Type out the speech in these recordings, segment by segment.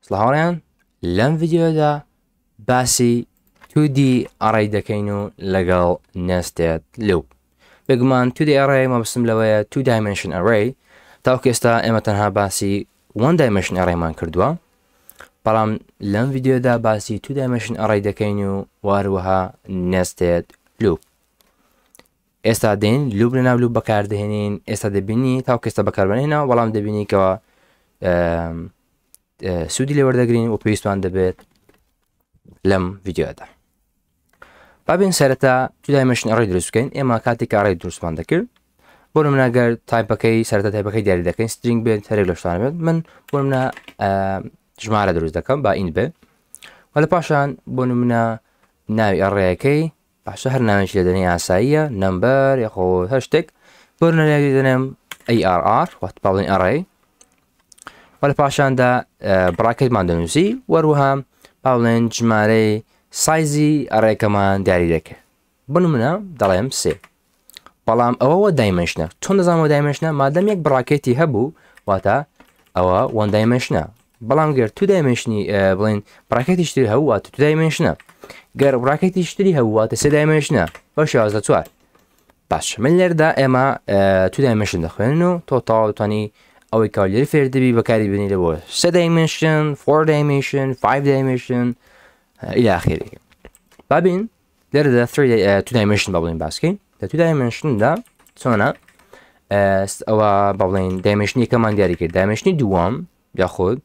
سڵاو هاوڕێیان، لەم ڤیدیۆدا باسی 2D array دەکەین و لەگەڵ nested loop. بێگومان 2D array مەبەستم لەوەیە 2 dimension array. تاوەکو ئێستا ئێمە تەنها باسی 1 dimension array مان کردووە، بەڵام لەم ڤیدیۆدا باسی 2 dimension array دەکەین و واروەها nested loop. ئێستا دێن loop لە ناو loop بەکاردەهێنین. ئێستا دەبینی تاوەکو ئێستا بەکاربنێنەوە، بەڵام دەبینی کەەوە سوودی لێ وەردەگرین و پێویستمان دەبێت لەم ڤیدیۆدا. بابین سەرەتا two dimension array دروست بکەین. ئێمە کاتێک array دروستمان دەکرد، بۆ نمونە گەر type ەکەی، سەرەتا type ەکەی دیاری دەکەین، string بێت، هەرێک لە شتانە بێت. من بۆ نمونە ژمارە دروست دەکەم، با int بێت، و لە پاشان بۆ نمونە ناوی array ەکەی، باشە، هەر ناوێکی لە دەنێ ئاساییە، number یاخۆ هەر شتێک، بۆ ناوی دەنێم ARR، وات باڵین array، و لە پاشاندا bracket مان دەنووسی، وەروەها باڵێن ژمارەی size ی array ەکەمان دیاری دەکرد. بۆ نمونە دەڵێم سێ. بەڵام ئەوە one dimension ە. چۆن دەزانم dimension ە؟ مادەم یەک bracket ی هەبوو، واتە ئەوە one dimension ە. بەڵام گەر two dimension ی، بڵێن bracket ی شتری هەبوو، واتە two dimension ە. گەر bracket ی شتری هەبوو، واتە سێ dimension ە، بە شێوازە چوار. باش، من لێردا ئێمە two dimension دەخوێنن و تۆ تەواو توانی ئەوەی کە لێر فێر دەبی بەکاری بینی لە بۆ سێ dimension، four dimension، five dimension، إلى آخره. بابین لێرەدا two dimension با بڵێن باسکەین. لە two dimension دا چۆنە؟ ئەوە با بڵێن dimension یەکەمان دیاری کرد، dimension ی دووەم یاخود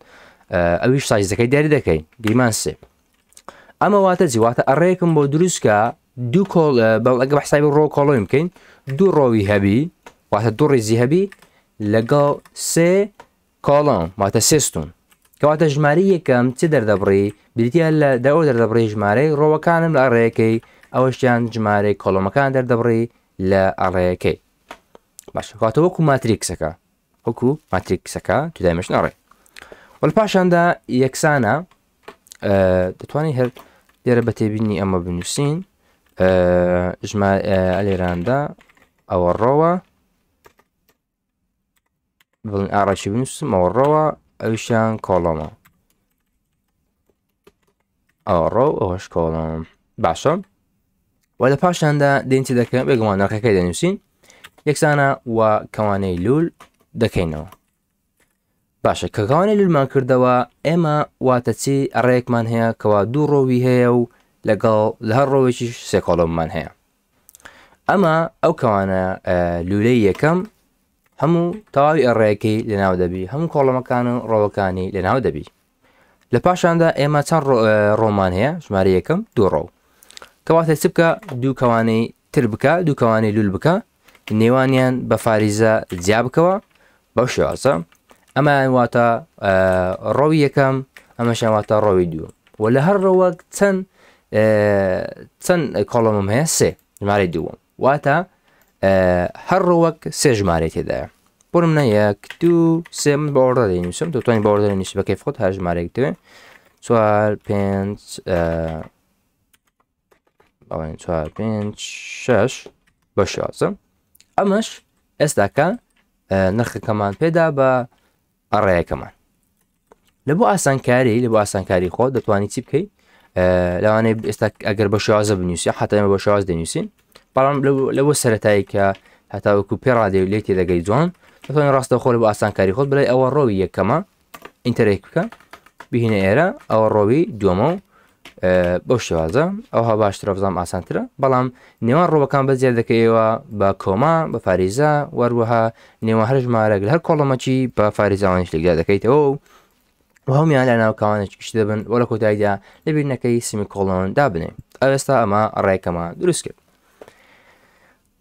ئەویش size ەکەی دیاری دەکەین، گریمان سێ. ئەمە واتە چی؟ واتە array ێکم بۆ دروستکە دوو col، ئەگە بە حسابی row column بکەین، دوو row ی هەبی، واتە دوو ڕیزی هەبی لەگەڵ سێ column، واتە سێ ستون. کەواتە ژمارە یەکەم چ دەردەبڕی؟ بریتە لە دەوە دەردەبڕی ژمارەی row ەکانم لە array ەکەی، ئەوەشیان ژمارەی column ەکان دەردەبڕی لە array ەکەی. باشە، کەواتە وەکو matrix ەکە، وەکو matrix ەکە two dimension array. وەل پاشاندا یەکسانە، دەتوانین هەر لێرە بە تێبینی ئەمە بنووسین، ژمار لێراندا ئەوە row ە، بڵێن ئاڕاشی بنووسم، ئەوە row ە، ئەویشیان column ە، ئەوە row، ئەوەش column. باشە، و لە پاشاندا دێن چی دەکەن؟ بێگومان نرخەکەی دەنووسین، یەکسانە و کەوانەی لول دەکەینەوە. باشە، کە کەوانەی لولمان کردەوە، ئێمە واتە چی؟ array ێکمان هەیە کەوا دوو row ی هەیە و لەگەڵ لە هەر row ێکیش سێ column مان هەیە. ئەمە ئەو کەوانە لولەی یەکەم هەموو تەواوی array ەکەی لەناو دەبی، هەموو column ەکان و row ەکانی لەناو دەبی. لە پاشاندا ئێمە چەند row مان هەیە؟ ژمارە یەکەم دوو row. کەواتە چ بکە؟ دوو کەوانەی تر بکە، دوو کەوانەی لول بکە، نێوانیان بە فاریزە جیا بکەوە بەو شێوازە. ئەمەیان واتە row ی یەکەم، ئەمەشیان واتە row ی دوو. و لە هەر row ەک چەند column م هەیە؟ سێ، ژمارەی دووەم، واتە هەر row ەک سێ ژمارەی تێدایە. بۆ منە یەک، دوو، سێ. من بە order دەینووسم، دەتوانین بە order نووسی بەکەی خۆت، هەر ژمارەیەک دەوێت. چوار، پێنج، بەڵێن، چوار، پێنج، شەش، بە شێوازە. ئەمەش ئێستاکە نرخەکەمان پێدا بە array ەکەمان. لە بۆ ئاسانکاری خۆ دەتوانانی چی بکەیت؟ لەوانەیە ئێستا ئەگەر بە شێوازە بنووسی، حتا ئێمە بە شێواز دەنووسین، بەڵام لە بۆ سەتایی کە هەتاوەکو پێڕادێ و لێ تێدەگەی جوان، دەتوانین ڕاستەوخۆ لە بۆ ئاسانکاری خۆت بڵێ ئەوە row ی یەکەمە، enter ێک بکە، بهینە ئێرە، ئەوە row ی دووەمە و بەو شێوازە. ئەوها باشترە، بزانام ئاسانترە. بەڵام نێوان row ەکان بەجیا دەکەیەوە بە comma، بە فاریزە، وەروەها نێوان هەر ژمارەك لە هەر column ەکی بە فاریزاوانش لێکدا دەکەیتەوە و هەمویان لە ناو کەوانێکی گشتی دەبن. وە لە کۆتاییدا لەبیر نەکەی semicolon دابنێ. ئەوێستا ئەمە array ەکەمان دروست کرد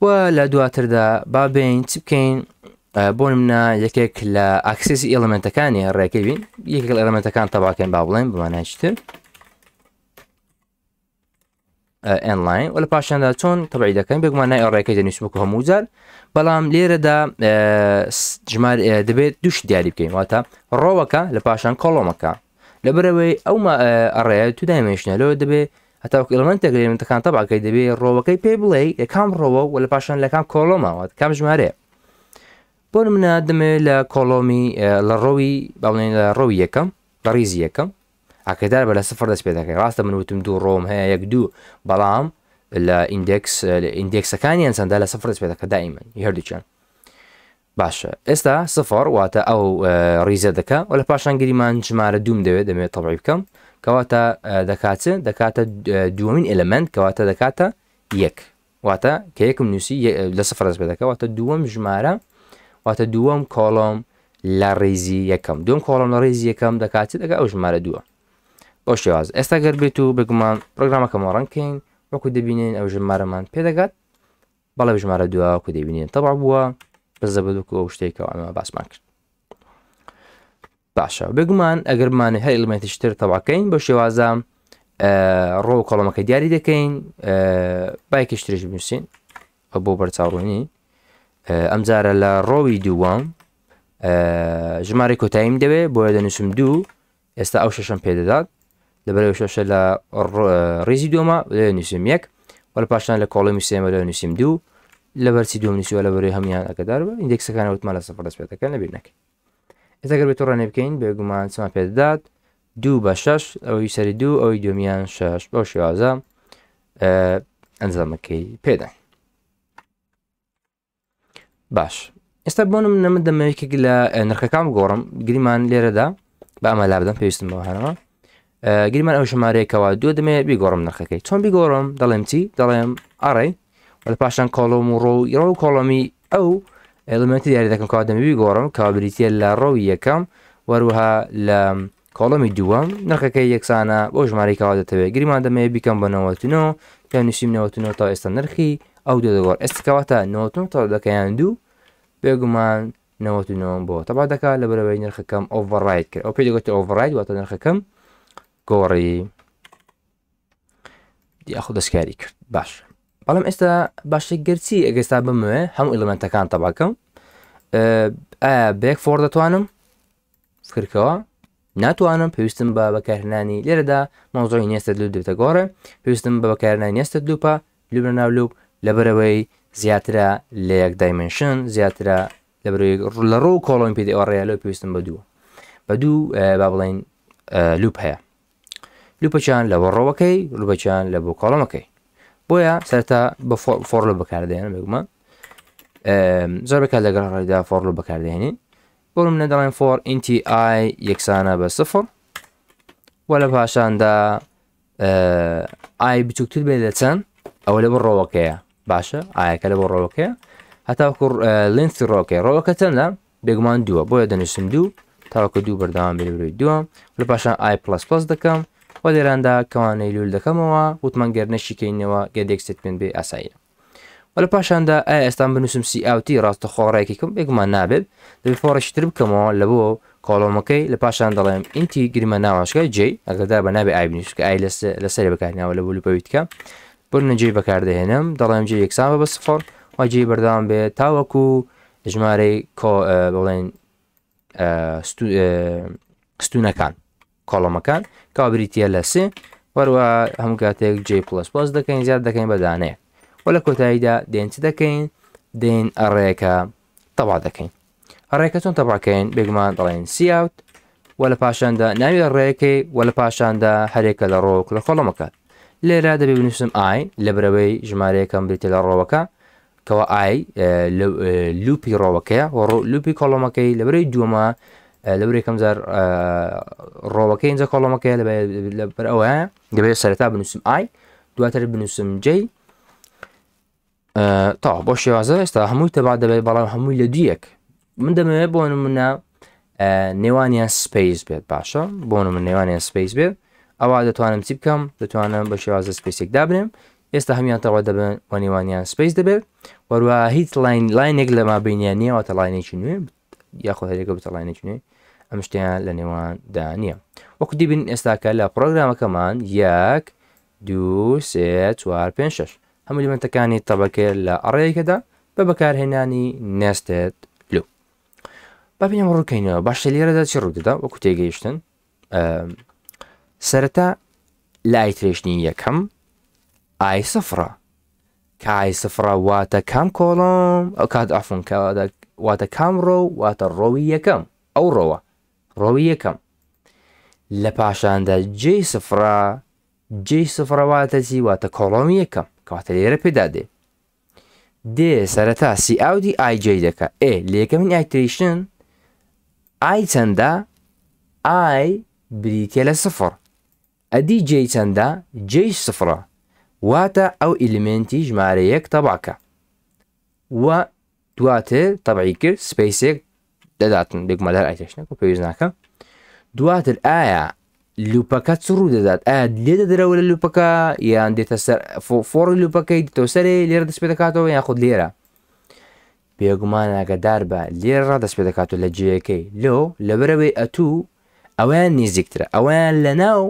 و لە دواتردا با بین چ بکەین؟ بۆ منە یەکێک لە access ی element ەکانی array ەکەی بین، یەکێک لە element ەکان تەباکەن، با بڵێن بمانایتر end line. و لە پاشاندا چۆن تەبعی دەکەن؟ بێگومان نای array ەکەی دەنووسم وەکو هەموو جار، بەڵام لێرەدا ژمار دەبێت دووش دیاری بکەین، واتە row ەکە لە پاشان column ەکە. لەبەرەوەی ئەو array ە two dimension ە، لەوە دەبێت هەتاوەکو element ێک لە element ەکان تەبعەکەی، دەبێت row ەکەی پێ بڵێ لە کام row ە و لە پاشان لە کام column ە، واتە کام ژمارەیە. بۆ نمونە دەمەوێت لە column ی، لە row ی، با بڵێین لە row ی یەکەم، لە ڕیزی یەکەم ئاگادار بە لە سفر دەست پێ دەکەین ڕاستە من وتم دوو row م هەیە یەک دوو بەڵام لە index لە index ەکانیان چەندە لە سفر دەست پێ دەکە دائیمەن هەردووکیان باشە ئێستا سفر واتە ئەو ڕیزە دەکە و لە پاشان گریمان ژمارە دووم دەوێت دەمێت تەبعی بکەم کەواتە دەکات دەکاتە دووەمین element کەواتە دەکاتە یەک واتە کە یەکم نووسی لە سفر دەست پێ دەکە واتە دووەم ژمارە واتە دووەم column لە ڕیزی یەکەم دووەم column لە ڕیزی یەکەم دەکات دەکە ئەو ژمارە دووە بەو شێواز ئێستا گەر بێت و بێگومان پرۆگرامەکەمە ڕەنکەین وەکو دەبینین ئەو ژمارەمان پێدەگات بەڵێ ژمارە دووە وەکو دەبینین تەبع بووە بەزەبەت وەکو ئەو شتێکەوە ئەمە باسمان کرد باشە بێگومان ئەگەر بمانێ هەر element ێکی تر تەبعکەین بە شێوازە row column ەکە دیاری دەکەین بایکیش ترش بنووسین ئەو بۆ بەرچاوڕوونی ئەمجارە لە row ی دووەم ژمارەی کۆتاییم دەوێ بۆیە دەنووسم دوو ئێستا ئەو شەشەم پێدەدات لەبەرەوە شەشە لە ڕیزی دووەمە لێ نووسم یەک وە لە پاشان لە column ی سێمە لە نووسیم دوو لەبەرچی دووەم نووسیوە لەبەرەوەی هەمویان ئەگەدار بە index ەکان وتمان لە سفر دەست پێ دەکەن لەبیر نەکەین ئێستا گەر بێتو run ێ بکەین بێگومان چمان پێدەدات دوو بە شەش ئەوەی سەری دوو ئەوەی دومیان شەش بەو شێوازە ئەنجامەکەی پێداین باش ئێستا بۆ نمونە من دەمەوێت یەکێک لە نرخەکان بگۆڕم گریمان لێرەدا بە ئەمە لا بدەم پێویستم بەوە هەنەوە گریمان ئەو ژمارەیەکەوە دوو دەمێ بیگۆڕم نرخەکەی چۆن بیگۆڕم دەڵێم چی دەڵێم array وە لە پاشان column و row row column ی ئەو element ی دیاری دەکەم کەوا دەمێ بیگۆڕم کەوا بریتە لە row ی یەکەم وەروها لە column ی دووەم نرخەکەی یەکسانە بۆ ژمارەی کەوا دەتەوێت گریمان دەمەوێت بیکەم بە 99 پێ نووسیم 99 تا ئێستا نرخی ئەو دوو دەگۆڕ ئێستا کەواتە 99 تا دەکەیان دوو بێگومان 99 بۆ تەبا دەکات لە بەرەوەی نرخەکەم overwrite کرد ئەو پێی دەگوترێت overwrite واتە نرخەکەم گۆڕی یاخود دەستکاری کرد باش بەڵام ئێستا باشە گەرچی ئەگەستا بمەوێ هەموو element ەکان تەباکەم ئایا بەیەک for دەتوانم فکرکەوە ناتوانم پێویستم بە بەکارهێنانی لێرەدا مەوزوعی nested loop دێتە گۆڕێ پێویستم بە بەکارهێنانی nested loop ە loop لە ناو loop لەبەرەوەی زیاترە لە یەک dimension زیاترە لەبەرەوەی لە row column پێ ئەوڕێ لەو پێویستم بە دوو بە دوو با بڵێین loop هەیە loop ەکیان لە بۆ row ەکەی loop ەکیان لە بۆ column ەکەی بۆیە سەرتا بە for loop بەکاردێنن بێگومان زۆر بکات لەگەڵ ڕێدا for loop بەکاردێنین بۆ منە دەڵێن for int i یەکسانە بە سفر و لە پاشاندا i بچووکتر بێت لە چەند ئەوە لە بۆ row ەکەیە باشە i ەکە لە بۆ row ەکەیە هەتاوەکو length ی row ەکەی row ەکە چەندە بێگومان دووە بۆیە دەنووسم دوو تاوەکو دوو بەردەوام بێ لەبەرەوەی دووە لە پاشان i plus plus دەکەم و لێراندا کەوانەی لول دەکەمەوە وتمان گەر نەشیکەینەوە گەر یەک statement بێ ئاساییە و لە پاشاندا ئایا ئێستا بنووسم cout ی ڕاستە خۆڕێکی کەم بێگومان نابێت دەبێت for ێکی تر بکەمەوە لە بۆ column ەکەی لە پاشان دەڵێم int ی گرمە ناواشکە j ئەگەردار بە نابێ i بنووس کە i لەسەری بەکارناوە لە بۆ loop ەویتکە بۆ نە j بەکاردەهێنم دەڵێم j یەکسان بە سفر و j بەردەوام بێت تاوەکو ژمارەی کۆ بڵێن ستونەکان column ەکان کەوا بریتە لە سێ وەروە هەموو کاتێک j plus plus دەکەین زیاد دەکەین بە دانەیە و لە کۆتاییدا دێن چ دەکەین دێن array ەکە تەوا دەکەین array ەکە چۆن تەباکەین بێگومان دەڵێن cout و لە پاشاندا ناوی array ەکەی و لە پاشاندا هەرێکە لە row ک لە column ەکە لێرە دەبێ بنووسم i لە برەوەی ژمارەیەکەم بریتە لە row ەکە کەوا i loop ی row ەکەیە و loop ی column ەکەی لەبەرەی دووەمە لەبەر یەکەم جار row ەکەی اینجا column ەکەی لەبەر ئەوە دەبێت سەرەتا بنووسم i دواتر بنووسم j تا بۆ شێوازە ئێستا هەمووی تەبا دەبێت بەڵام هەمووی لە دویەک من دەمەوێت بۆ نمونە نێوانیان space بێت باشە بۆ من نێوانیان space بێت ئەوە دەتوانم چی بکەم دەتوانم بە شێوازە space ێک دابنێم ئێستا هەموان تەوا دەبن و نێوانیان space دەبێت وەروە هیچ line line ێک لە مابینیان نییە واتە line ێکی نوێ یاخۆ هەرێکە بتە line ێکی نوێ ئەم شتیان لە نێواندا نییە وەکو دیبین ئێستاکە لە پرۆگرامەکەمان یەک دو سێ چوار پێ شش هەموو element ەکانی تەبەکە لە array ەکەدا بە بەکارهێنانی nested loop با بینم ڕووکەینەوە باشە لێرەدا چی ڕوودەدا وەکو تێگەیشتن سەرەتا لە iteration ی یەکەم i سفرە کە i سفرە واتە کام column ئەو کات ئەفون واتە کام row واتە row ی یەکەم ئەو row ە row ی یەکەم. لە پاشاندا j سفرە، j سفرە واتە چی؟ واتە column ی یەکەم، کەواتە لێرە پێدا دێ. دێ سەرەتا cout ی i j دەکا. ئێ لە یەکەمین iteration i چەندە؟ i بریتە لە سفر. ئەدی j چەندە؟ j سفرە، واتە ئەو element ی ژمارە یەک تەباکە. و دواتر تەبعی کرد space ێک دەداتن، بێگومان لەر iteration ەکە پێویست ناکە. دواتر ئایا loop ەکە چ ڕوو دەدات؟ ئایا لێ دەدرەوە لە loop ەکە یان دێتە سەر for ی loop ەکەی دێتەوە سەرێ لێرە دەست پێ دەکاتەوە یان خود لێرە؟ بێگومان ئاگادار بە لێرە ڕا دەست پێ دەکاتەوە لە جێیەکەی. لۆ لەبەرەوەی ئەتوو ئەویان نزیکترە، ئەویان لەناو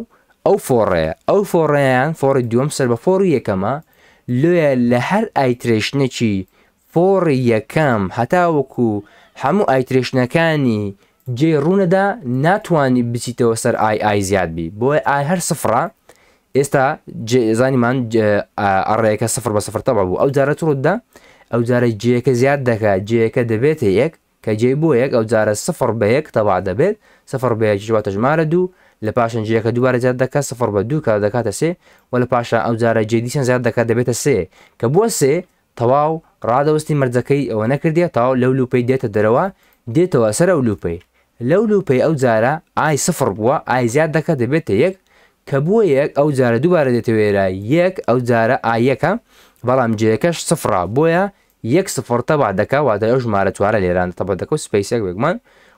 ئەو for ەیە، ئەو for ەیان for ی دووەم سەر بە for ی یەکەمە. لۆیە لە هەر iteration ێکی for ی یەکەم هەتاوەکو هەموو iteration ەکانی j ڕوونەدا ناتوانانی بچیتەوە سەر i، i زیاد بی، بۆیە i هەر سفرە. ئێستا زانیمان array ەکە سفر بە سفر تەبع بوو. ئەو جارە چ ڕوودەدا؟ ئەو جارە j ەکە زیاد دەکا، j ەکە دەبێتە یەک، کە j بۆ یەک ئەو جارە سفر بە یەک تەبع دەبێت، سفر بە یەک واتە ژمارە دوو. لە پاشان j ەکە دووبارە زیاد دەکات، سفر بە دوو کە دەکاتە سێ، و لە پاشان ئەو جارە j دیسان زیاد دەکات دەبێتە سێ. کە بووە سێ تەواو ڕادەوەستی، مەرجەکەی ئەوە نەکردیە، تەواو لەو loop ەی دێتە دەرەوە، دێتەوە سەر ئەو loop ەی. لەو loop ەی ئەو جارە i سفر بووە، i زیاد دەکات دەبێتە یەک. کە بووە یەک ئەو جارە دووبارە دێتەوە ئێرە یەک، ئەو جارە i یەکە بەڵام j ەکەش سفرە، بۆیە یەک سفر تەبع دەکا، واتە ئەو ژمارە چوارە لێران تەبع دەکا و space ێک بێگومان.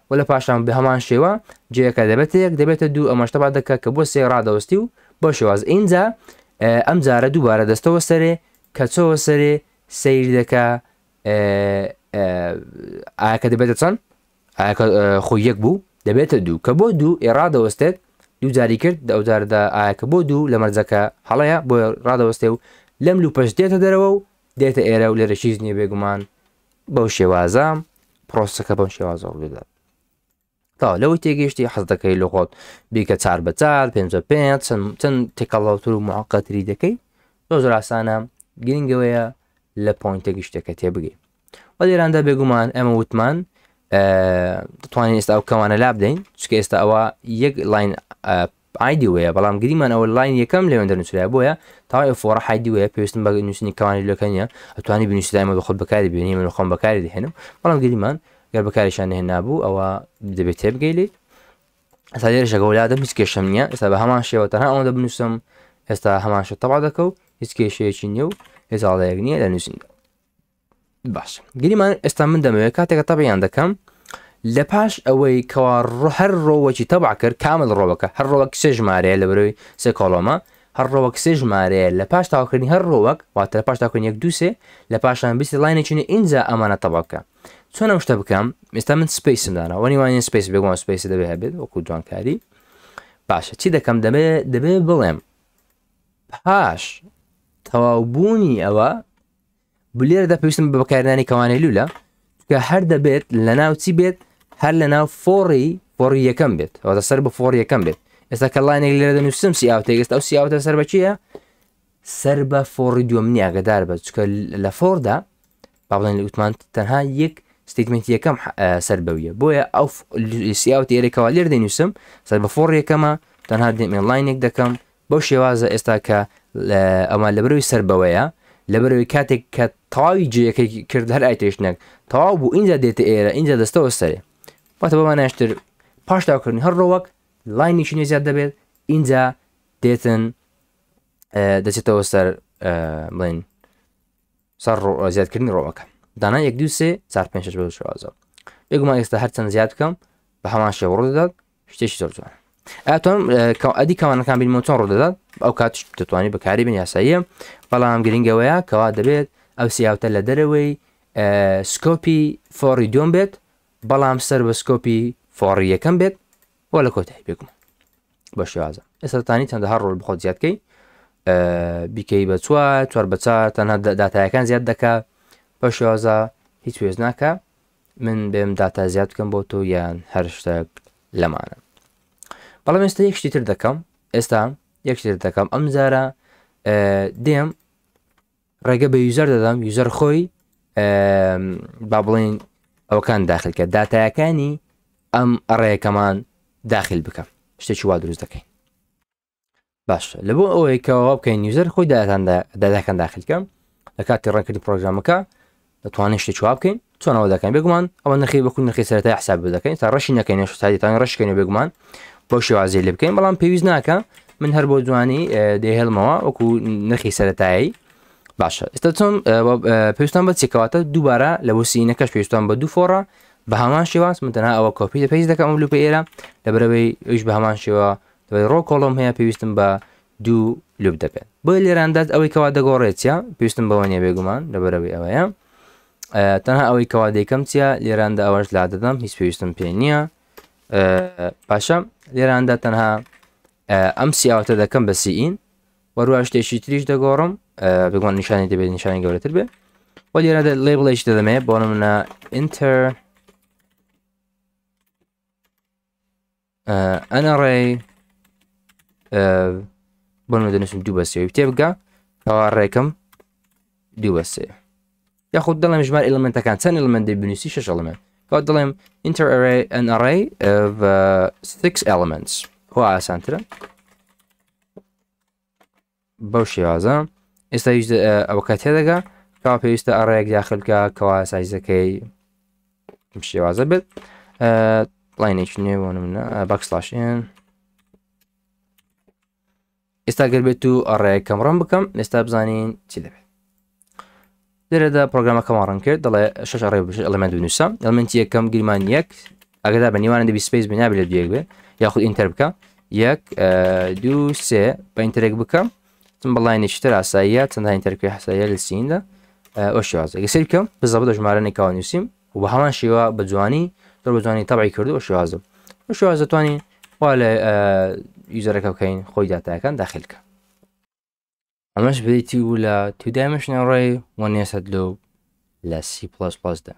و لە پاشان بە هەمان شێوە j ەکە دەبێتە یەک، دەبێتە دوو، ئەمەش تەبع دەکا کە بۆ سێ ڕادەوەستی و بۆ شێواز. ئینجا ئەم جارە دووبارە دەستەوە سەرێ، کە چۆوە سەرێ سەیر دەکا ئاکە دەبێتە چەند؟ ئاکە خۆی یەک بوو دەبێتە دوو. کە بۆ دوو ئێ ڕادەوەستێت، دوو جاری کرد، ئەو جاردا ئاکە بۆ دوو لە مەرجەکە هەڵەیە، بۆ ڕادەوەستێ و لەم loop ەش دێتە دەرەوە و دێتە ئێرە و لێرە چیز نییە بێگومان. بەو شێوازە پرۆسەکە بەم شێوازە ڕوودەدات. تا لەوەی تێگەیشتی حەز دەکەی لە خۆت بیکە چار بە چار، پێنج بە پێنج، چەند تێکەڵاوتر و معقەتری دەکەی، زۆر زۆر ئاسانە. گرنگەوەیە لە point ە گشتەکە تێبگەی. و لێراندا بێگومان ئێمە وتمان دەتوانین ئێستا ئەو کەوانە لا بدەین، چونکە ئێستا ئەوە یەک line ئایدی وەیە، بەڵام گریمان ئەوە line یەکەم لەوێندە نووسرا، بۆیە تاوای for ە حایدی وەیە پێویستم بە نووسینی کەوانی لەکە نییە. ئەتوانی بنووسی دایمە بە خۆت بەکاری بێنی، من خۆم بەکاری دەهێنم، بەڵام گریمان گەر بەکاریشان نەهێنابوو ئەوە دەبێت تێبگەی لێت. ئێستا لێرەش ئەگەر ولادم هیچ کێشەم نییە، ئێستا بە هەمان شێوە تەنها ئەوەندە بنووسم، ئێستا هەمان شت تەبع دەکە و هیچ کێشەیەکی نییە و هیچ هەڵەیەک نییە لە نووسیندا. باش گریمان ئێستا من دەمەوێت کاتێکە تەبعیان دەکەم لە پاش ئەوەی کەوا هەر row ەکی تەبع کرد کامل row ەکە، هەر row ەک سێ ژمارەیە لە بەرەوەی سێ column ە، هەر row ەک سێ ژمارەیە لە پاش تاوکردنی هەر row ەک، واتە لە پاش تاوکردنی یەک دوو سێ لە پاشان بیست line ێکی نوێ ئینجا ئەمانە تەبع بکە. چۆن ئەم شتە بکەم؟ ئێستا من space م دانا، وەنی وانیە space، بێگومان space دەبێ هەبێت وەکو جوانکاری. باشە چی دەکەم؟ دەبێ بڵێم پاش تەواوبوونی ئەوە لێرەدا پێویستم بە بەکارهێنانی کەوانەی لولە، چونکە هەر دەبێت لەناو چی بێت؟ هەر لەناو for ی یەکەم بێت، واتە سەر بە for یەکەم بێت. ئێستا کە line ێک لێرە دەنووسم cout ێک، ئێستا ئەو cout ە سەر بە چییە؟ سەر بە for ی دووەم نییە، ئاگادار بە، چونکە لە for دا با بڵێن لە وتمان تەنها یەک statement یەکەم سەر بەویە، بۆیە ئەو cout ئێرە کەوا لێرە دەینووسم سەر بە for یەکەمە، تەنها دێم line ێک دەکەم بەو شێوازە. ئێستا کە ئەمە لەبەرەوەی سەر بەوەیە، لەبەرەوەی کاتێک کە تەواوی جێیەکەی کرد هەر iteration ێک تەواو بوو ئینجا دێتە ئێرە، ئینجا دەستەوە سەرێ، واتە بە مانایشتر پاش تاوکردنی هەر row ەک line ێکی نوێ زیاد دەبێت، ئینجا دێتن دەچێتەوە سەر بڵێن سەر زیادکردنی row ەکە دانا یەک دوو سێ چار پێنج شەش بەو شێوازە. بێگومان ئێستا هەرچەند زیاد بکەم بە هەمان شێوە ڕوودەدات، شتێکی زۆر جوان. ئەتوانم ئەدی کەوانەکان بینمەوە چۆن ڕوودەدات، ئەو کاتش دەتوانانی بەکاری بن یاساییە، بەڵام گرنگەوەیە کەوا دەبێت ئەو cout ە لە دەرەوەی scope ی for ی دوم بێت، بەڵام سەر بە scope ی for ی یەکەم بێت و لە کۆتایی بێگومان بە شێوازە. ئێستا دەتوانی چەندەها row بخۆت زیاد بکەی، بیکەی بە چوار، چوار بە چوار، تەنها داتایەکان زیاد دەکا بە شێوازە، هیچ پێویست ناکە من بێم داتا زیاد بکەم بۆ تۆ یان هەر شتێک لەمانە. بەڵام ئێستا یەک شتی تر دەکەم، ئێستا یەک شتی تر دەکەم، ئەم جارە دێم ڕێگە بە user دەدەم user خۆی با بڵێن ئەوەکان داخل کە داتایەکانی ئەم array ەکەمان داخل بکەم. شتێکی وا دروست دەکەین. باشە لە بۆ ئەوەی کەوا بکەین user خۆی داتان داتاکان داخل کە لە کاتی run کردنی پرۆگرامەکە دەتوانین شتێکی وا بکەین. چۆن ئەوە دەکەین؟ بێگومان ئەوە نرخی وەکو نرخی سەرەتای حساب دەکەین تا ڕەشی نەکەین سادیتان ڕەشکەین بێگومان بۆ شێوازی لێ بکەین، بەڵام پێویست ناکە، من هەر بۆ جوانی دەهێڵمەوە وەکو نرخی سەرەتایی. باشە ئێستا چۆن پێویستان بە چیکەواتە دووبارە لە بۆ cin ەکەش پێویستان بە دوو for ە بە هەمان شێواز. من تەنها ئەوە copy paste دەکەم ئەم loop ە ئێرە، لەبەرەوەی ئەویش بە هەمان شێوە دوای row column هەیە پێویستم بە دوو loop دەبێت. بۆیە لێراندات ئەوەی کەوا دەگۆڕێت چیە؟ پێویستم بەوە نییە بێگومان، لەبەرەوەی ئەوەیە تەنها ئەوەی کەوا دەیکەم چیە؟ لێراندا ئەوەش لا دەدەم، هیچ پێویستم پێ نییە. باشە لێراندا تەنها ئەم cout ە دەکەم بە cin، وەروە شتێکی تریش دەگۆڕم، بێگومان نیشانی دەبێت نیشانی گەورەتر بێت. وە لێرە label ێکی دەدەمێ بۆ نمونە enter an array، بۆ نمونە دەنووسم دوو بە سێ تێبگە کەوا ڕێکم دوو بە سێ، یاخود دەڵێم ژمار element ەکان چەند element دەی بنووسی؟ شش element. کەوا دەڵێم enter array an array of six elements، هو ئاسانترە بەو شێوازە. ئێستا ئەوە کە تێدەگا کەوا پێویستە array ەک داخل بکە کەوا size ەکەی شێوازە بێت. line ێکی نوێ بۆ نمونە backslash n. ئێستا گەر بێت و array ەکەم run بکەم، ئێستا بزانین چی دەبێت. لێرەدا پرۆگرامەکەمان run کرد، دەڵێ شش array بشش element بنووسە. element ی یەکەم گریمان یەک، ئەگەدا بە نیوانە دەبی space بنابێت لە دوو یەک بێ، یاخود enter بکە یەک دوو سێ بە enter ێک بکە، چون بە line ێکی تر ئاساییە، چەندها enter ێکی حساییە لە cin دا ئەو شێوازە. ئەگەر سەیر بکەم بزەبت ژمارەنێکەوە نووسیم و بە هەمان شێوە بە جوانی زۆر بە جوانی تەبعی کردو ئەو شێوازە. ئەو شێوازە دەتوانین وا لە user ەکە بکەین خۆی داتاکان داخل کە. ئەمەش بریتی بوو لە two dimensional array و nested loop لە C++ دا.